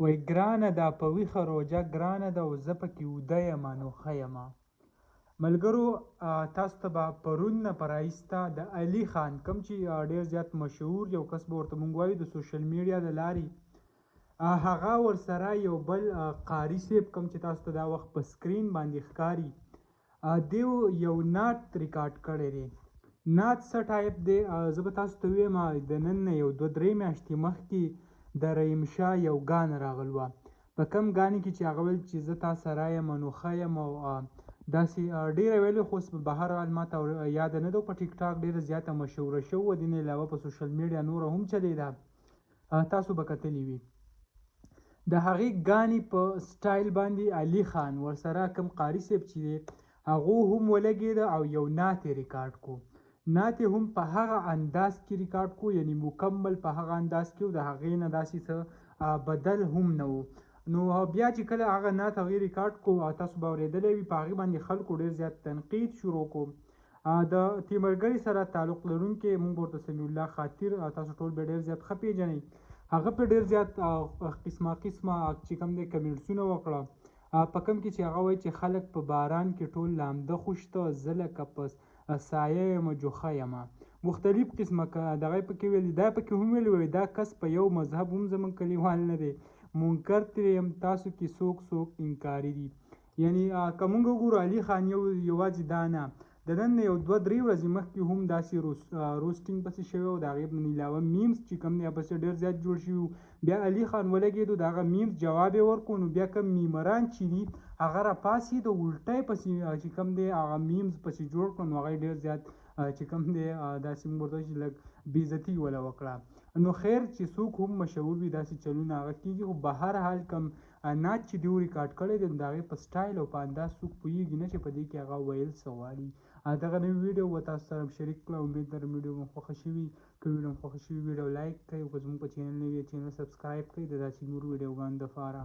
وای ګرانه دا په ویښه روژه ګرانه ده او زه پکې اوده یمه نو ښه یمه. ملګرو تاسو ته به پرون نه په راایسته د علي خان کوم چې ډیر زیات مشهور یو کس به ورته مونږ وایو د سوشل میډیا د لارې، هغه ورسره یو بل قاري صاحب کوم چې تاسو ته دا وخت په سکرین باندې ښکاري، دیو یو نعت ریکارډ کړی دی. نعت څه ټایپ دی زه به تاسو ته ووایم. د نن نه یو دوه درې میاشتې مخکې د رحیم شاه یو ګانه راغلوه، په کم ګانې کې چې هغه ویل چې زه تا سره یم نو ښه یم او داسې ډېره ویلې، خو اوس بهرحال ما ته یاده نه ده. په ټیک ټاک ډېره زیاته مشهوره شوې وه، دې نه علاوه په سوشل میډیا نوره هم چلېده، تاسو به کتلې وي. د هغې ګانې په سټایل باندې علي خان ورسره کوم قاري صاحب چې دی هغو هم ولګېده او یو نعت یې ریکارډ کو. نعت یې هم په هغه انداز کې ریکارډ کو، یعنی مکمل په هغه انداز کې و، د هغې نه داسې څه بدل هم نه و. نو بیا چې کله هغه نعت هغې ریکارډ کو، تاسو به اورېدلی وي، په هغې باندې خلکو ډېر زیات تنقید شروع کو. د تیمرګړي سره تعلق لرونکی مونږ ورته سمیع الله خاطر، تاسو ټول به ډېر زیات ښه پېژنئ، هغه په ډېر زیات قسمه قسمه چې کوم دی کمنټسونه وکړه، په کوم کې چې هغه وایي چې خلک په باران کې ټول لامده خوشته، زه لکه په سایه یم جوخه یم، مختلف قسمه دغه یې پکې ویلي. دا پکې هم ویلي وایي دا کس په یو مذهب هم زموږ کلیوال نه دی، منکر ترې یم، تاسو کې څوک څوک انکاري دي. یعنی که مونږ وګورو علي خان یو یوازې دا نه، د نن نه یو دوه درې ورځې مخکې هم داسې روسټینګ پسې شوی او د هغې نه علاوه میمز چې کوم دی پسې ډېر زیات جوړ شوي وو. بیا علي خان ولګېدو، د هغه میمز جواب یې ورکړو، نو بیا کوم میمران چې دي هغه راپاڅېدو، الټه یې پسې چې کوم دی هغه میمز پسې جوړ کړو، نو هغه یې ډېر زیات چې کوم دی داسې موږ ورته وایو چې لږ بېعزتي وله وکړه. نو خیر چې څوک هم مشهور وي داسې چلونه هغه کېږي، خو بهر حال کوم نعت چې دیو ریکارډ کړی دی نو د هغې په سټایل او په انداز څوک پوهېږي نه چې په دې کې هغه ویل څه غواړي. دغه نوې ویډیو به تاسو سره شریک کړم، امید لرم ویډیو مو خوښه شوي. که ویډیو مو خوښه شوي ویډیو لایک کړئ، او که زموږ په چینل نوي چینل سبسکرایب کړئ د داسې نورو ویډیوګانو دپاره.